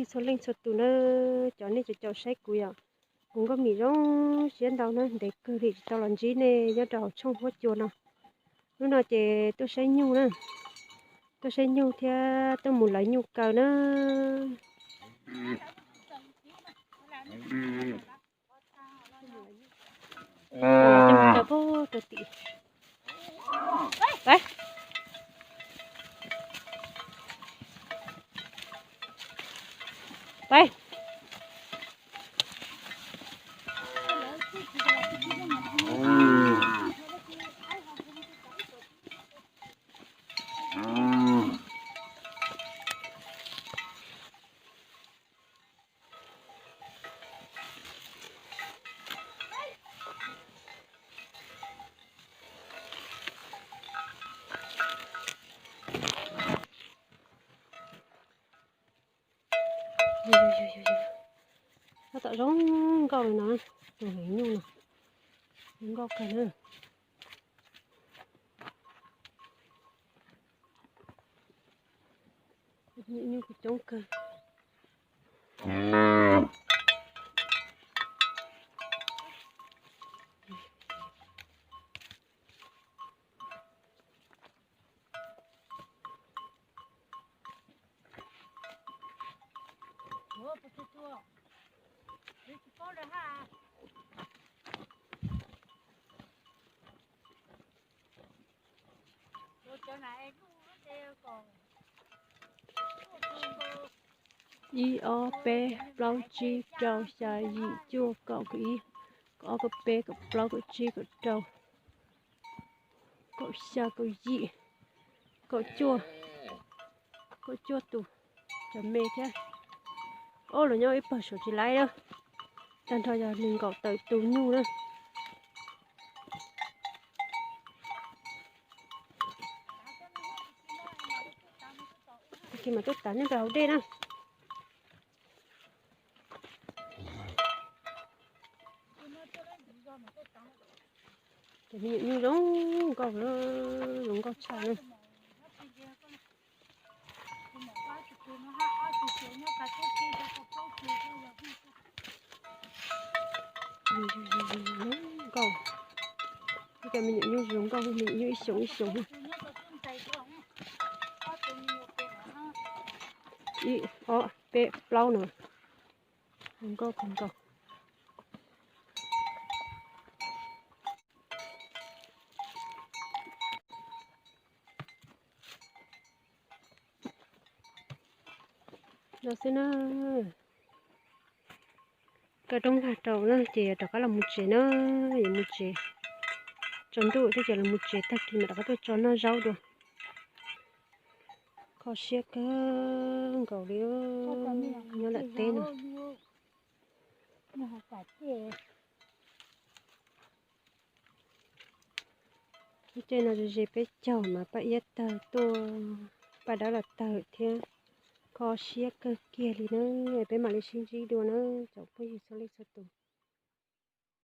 Txhua leej txhua tus na, cov nej caum caum saib kuv yom, kuv nkauj Mim zoo siab ntau na, ntev kawg li tsis tau los ntsib nej nyob rau hauv tshooj huab cua no. Hnub no ces tuaj saib nyuj na, tuaj saib nyuj thiab tuaj mus lawv nyuj kaw na. Tuaj mus kaw puag rau tim. Pais. Pais. Tab tom zoo nkauj li no, tus heev nyuj no, zoo nkauj kawg na. Nyuj kuj coob kawg. Ib ob peb plaub tsib rau xya yim cuaj kaum kaum ib, kaum ob kaum peb kaum plaub kaum tsib kaum rau kaum xya kaum yim kaum cuaj, kaum cuaj tus, cov me thiab. Ob, los nyob ib pawg saum tsis laib lawm. Tag nrho yog nees nkaum tawm tus nyuj na. Tag kis mas tuaj tav nej rau hauv dej na. Cov me nyuam nyuj zoo nkauj, zoo nkauj tshaj na. Zoo nkauj. Cov me nyuam nyuj zoo nkauj, me nyuam nyuj ib xyoos ib xyoos. Ib, ob, peb, plaub no. Zoo nkauj kawg nkaus. No xwb na. Kaw roob lag rau na ces rov qab los mus tsev na, yuav mus tsev. Tsaus ntuj thiab ces los mus tsev, tag kis mam rov qab tuaj tso noj zaub dua. Kho siab kawg nkaus li, nyob lawm teb no. Lub caij no ze ze peb caug mas Paj Iab tawg tuaj, Paj Dawb los tawg thiab. Kho siab kawg kiag li na, peb mam li sib ntsib dua na tsoom phooj ywg txhua leej txhua tus.